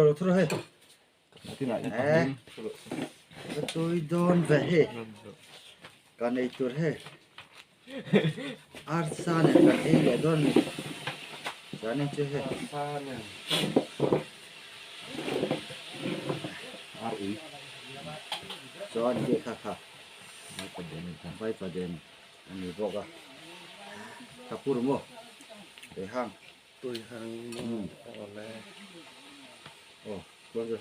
rawh thu rawh hei. Eh, ka tui dawn ve hei. Kan ei tur hei. Arsa nen kan ei leh dawn ni. Chuan chu hei. Arsa nen. Ar ui. Chuan khi kha kha. Vaipaden a ni bawk a. Ka pur maw? Tui hang. Tui hang maw? Awle. Aw, chuan chu.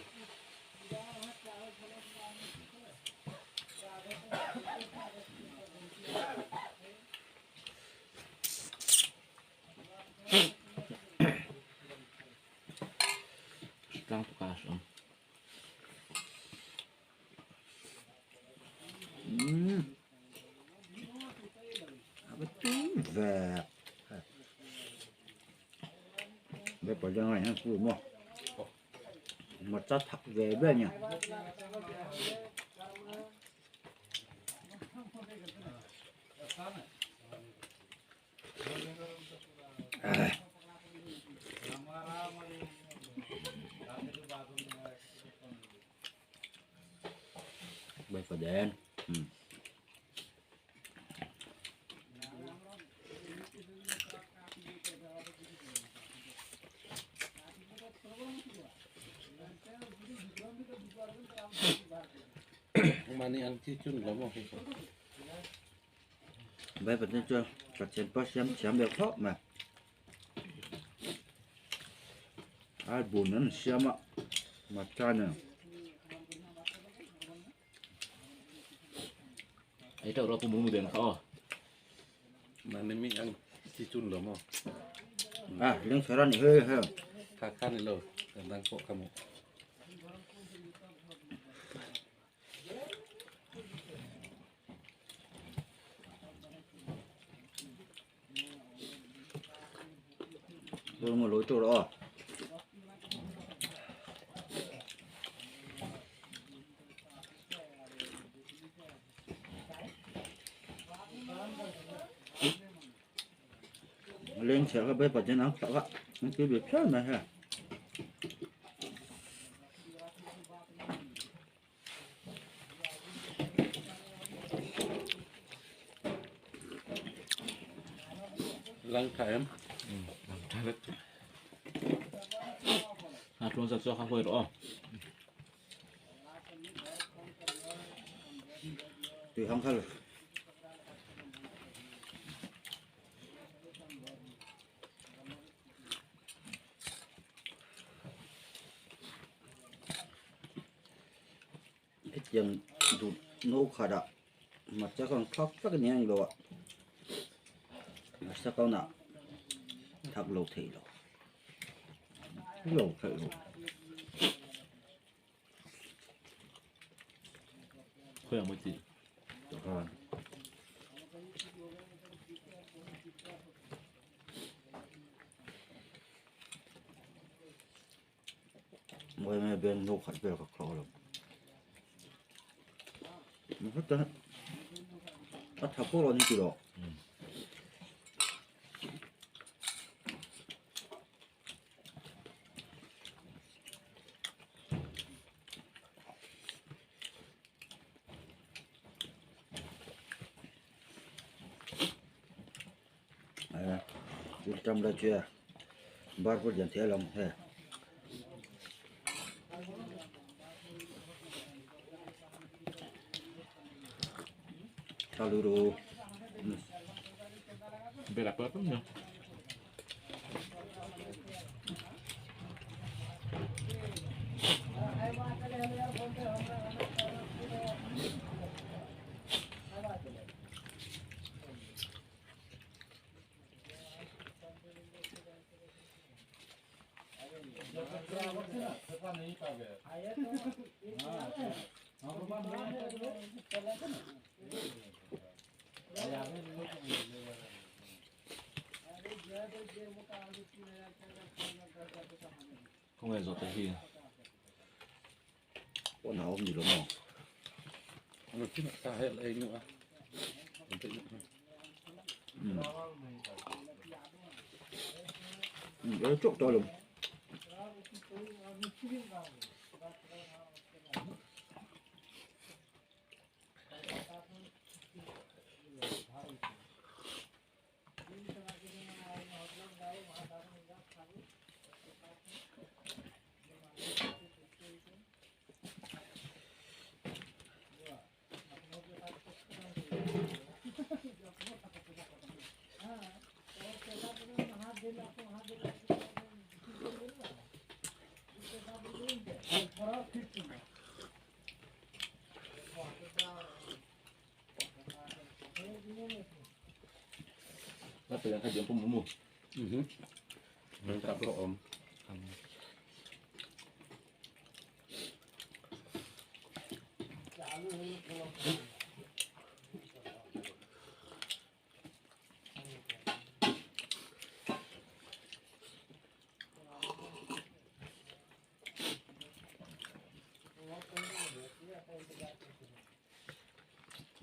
Tlang tu ka hram. Umm. A tui ve. Bây giờ này nó cua mà. Mà chắc thật về bên nhỉ. Bay pa din. Mani ang chi chun lo maw hei. Bay pa din chuan ka thianpa siam thiam ve khawp mai. Ai bun an siam a matcha nen. Ei teuh rawh pu mu den kha aw. Mani mi ang chi chun lo maw. À, leng kher a ni hei hei. Kha kha ni lo kan dang pawh ka hmuh. Rồi mà lối chỗ đó. Lên xe cái bếp ở trên áo sợ á, nó cứ bị chết mà ha. Lang tha em. Lang tha vek. A tluang zat chu kha huai rawh aw. Tui hang kha lo. Hetiang duh no khat ah hmarcha khan thak vek ania ni lo a hmarcha kawn ah thak lo theih lo lo theih lo. Khawi ang mawi tih. Tah Mawi mai beng no khat vel ka khlawh lo. A tha pawh lo ni tih lo. Tam la chia bar pawh lian thei alawm he. Tha lu ru. Bela pawh pawh nia. Khawngaih zawh te hi. Pawh nau awm ni lo maw? Chok tawh lo.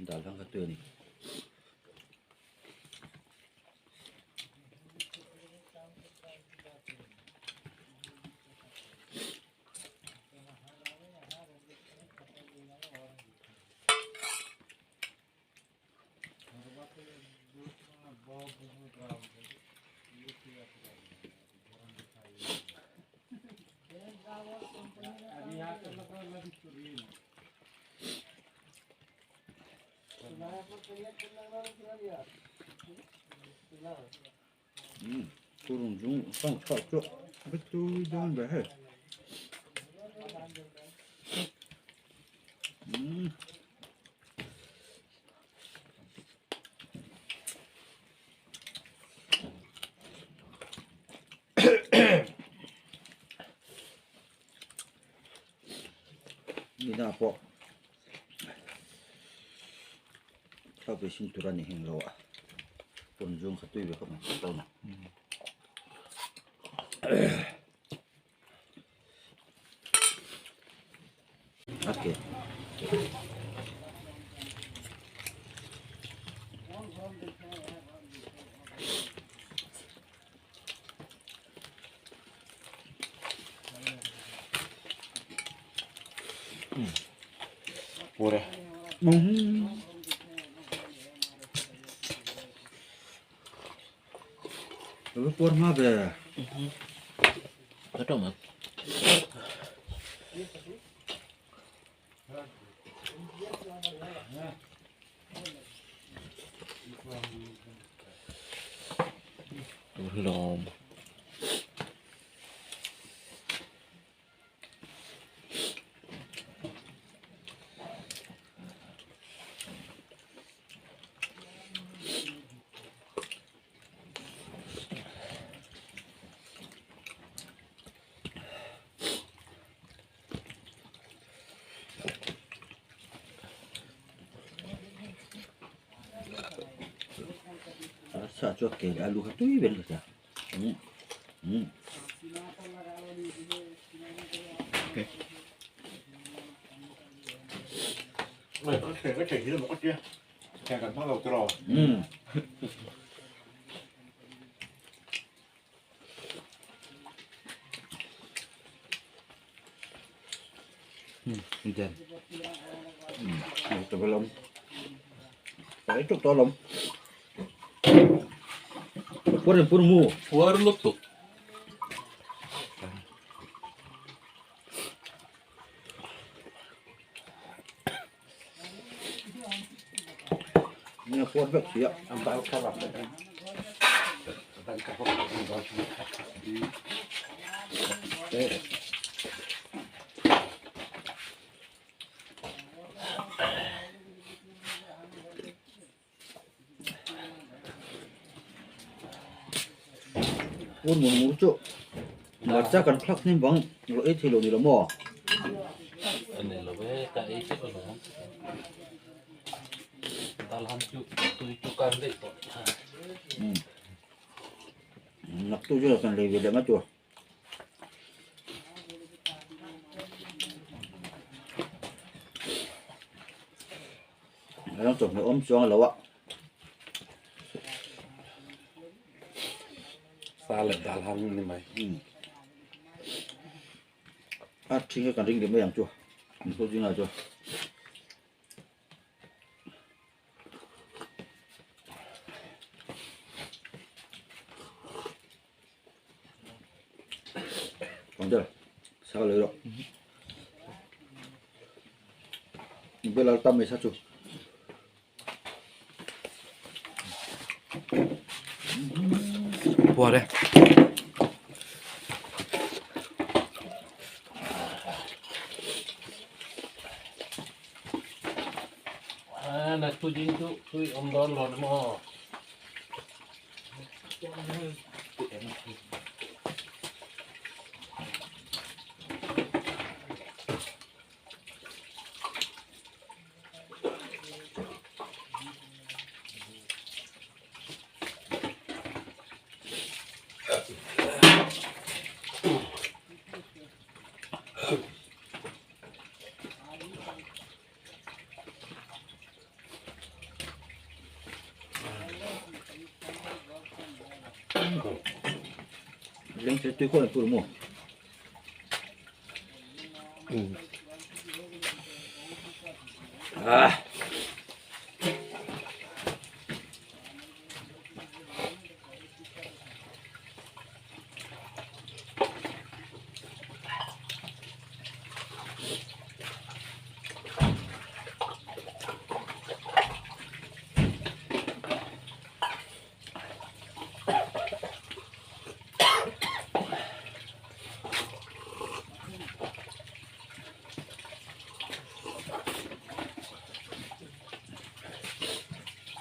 Dal hang kha tui a ni. Turun chung sang chhuah chu a tui dawn ve hei. Umm. Nina pawh thla ve sin tur a ni heng lo a pawn zawng kha tui ve khawp mai tawna. Okay. Pura. Pur hma ve. Ka tawng a. Lawm. Sa chu a kel alu kha tui ber ka tia. แข่งกันทั้งเราตลอด Ừ. Ừ, đẹp. Ừ, tụi bay lông. Phải chụp to lông. Pur pur mu. War lutuk. Nghe pur vek sia. Ang dal karap. Dal karap. Ang dal Pur mu mu chu. Marcha kan thlak hnim bang lo ei thei lo ni lo maw? Ani lo ve ka ei che lo. Dal han chu tui chu kan dei to. Nak tu chu kan lei ve leh mai tur. Ram chawhmeh awm chuang lo a. Sa leh dal hang ni mai. A ṭhing hi kan ring leh mai ang chu an khaw zingah chuan. Còn chưa? Sao lấy rồi? Bây giờ tâm mình sao chụp? Puar e. Leng se tui khawn tur maw? Ah.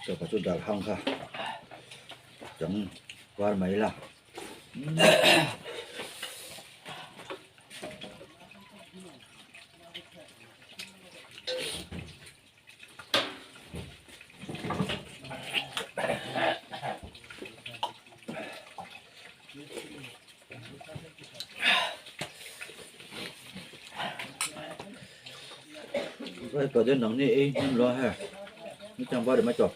Choka chu dal hang kha chang var mai la. Cái cờ đến nắng này em lo ha. Nó chẳng qua được mấy chục.